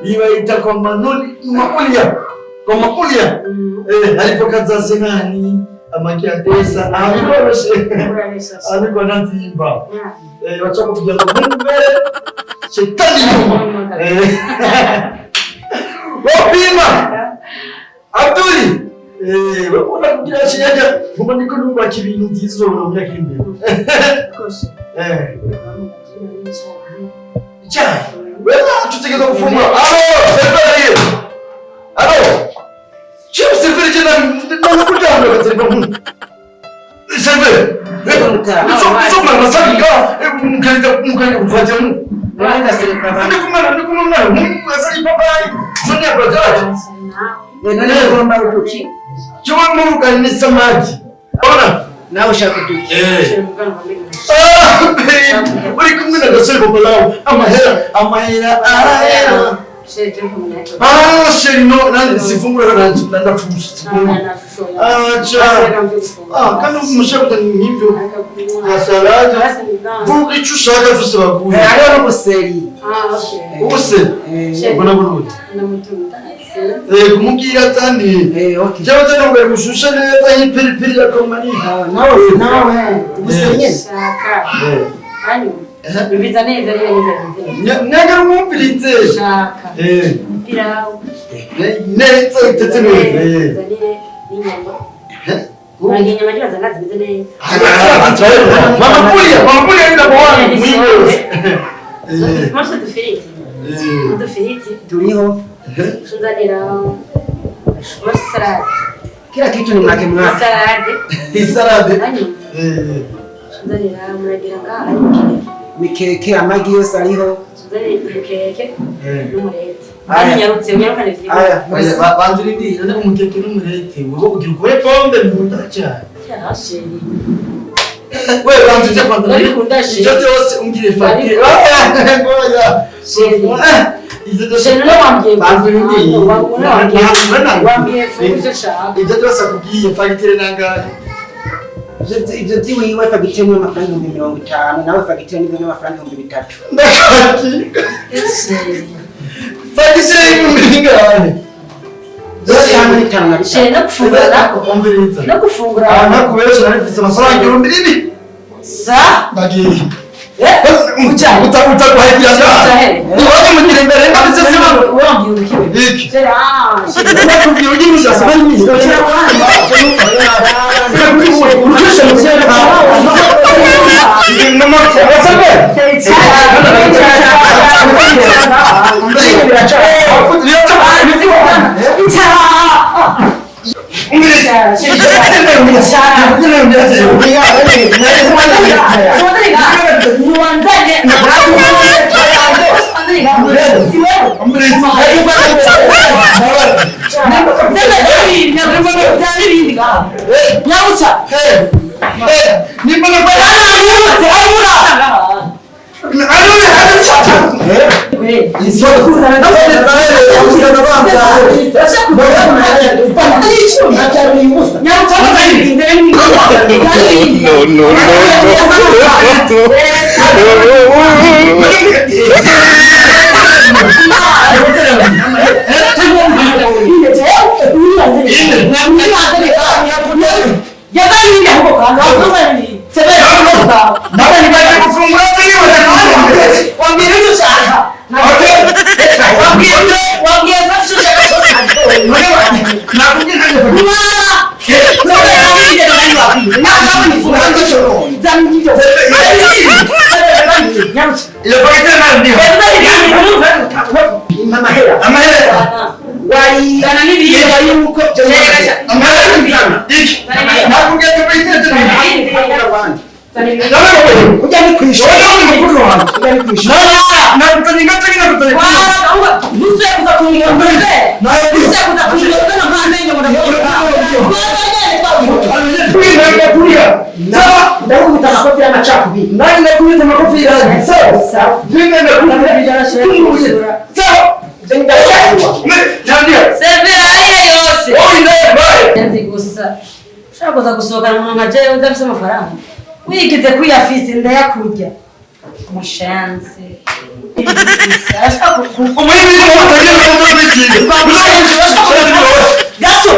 Iyi bayita kwa manuli makulia, kwa makulia. Ariko kazasenani amagi atesa, aha biroroshe ariko ntazimba. Baca kugira ngo Mungu mbele, shetani nyuma. Wapima Abduli, urabona kugira kiyaga ngoma ndiko nubaka ibintu byiza uzobona mu myaka iri imbere. Icyayi wewe ntaco utegerezwa gufungura. Allô, serveur, allô, chef, serveur, je nanga kuryama gaserva serveur. Nsoma amasaha nga mukagenda mukagenda kutwajyamo. Ndi kumwe, ndi kumwe mwana asa ipapayi none yakoraje. None ugomba uduki? Cyo muruga ni samaki ona. Nawe ushaka uduki? Ah, babe, uri kumwe na gasore papa lawe, amahera, amahera arahera. Ah, chéri, no, nani sifungura nanje ndapfusha. Ah, cha. Ah, kandi umushaka nk'ibyo nka salade, vuga icyo ushaka cyose baguhe. Hariho n'ubuseri. Ubuse ubona burundi kumubwira atandi. Okay. Cyangwa se nubwo gushusha neza y'ipiripiri ya komani. Nawe nawe ubuseri nyene. Biza neza niba. Mwagera umwumviritse. Shaka pilawu. Neza itetse neza. Zanire n'inyama. Uragira inyama ntibaza nkazi zimeze neza. Mama kulia, mama kulia ni namba one mwingi. Masha udufiriti. Udufiriti. Turiho. Tuzanira masha salade. Kila kitu ni mwake mwake. Salade. Isalade. Hanyuma tuzanira muragira ngaha ari mukeke. Mikeke, amagi yose ariho. Tuzanira umukeke n'umureti. Aya. Unyarutse unyarukane vyihuse. Aya. Banzura indi none umukeke n'umurete wowe ugira ukore pombe nkunda cyane. Chéri. We banza uje kwanza. Ndabikunda chéri. Ibyo byose umbwire fagitire. Ngoya. Chéri. Ibyo byose Chéri none wambwiye. Banzura indi. Wambwiye icyo ushaka. Ibyo byose akubwiye fagitire nangahe? Ivyo vyiwiwe fagitire ni amafaranga 50,000, nawe fagitire ni amafaranga 3,000. Ndakaki. Chéri. Fagitire y'ibihumbi bingahe? Zose hamwe ni 53. Chéri no gufungura nako. Umviriza. No gufungura. Aha nakubesha nari mfise amafaranga 1000. Sa. Ndagiye. Uca. Uta utaguhagira Uca he? Iwaje mugira imbere ndabise sima. Wambwiye ukiwe. Iki. Chéri ah. Chéri. Nakubwiye ugira ushaka bari mwiza. No, no, no, Gusa ushaka kuza gusohokana umuntu nka jewe udafise amafaranga, wigize kuyafise ndayakurya. Mushenzi. Umurimi w'umutagira ngo ndisiga. Gaso.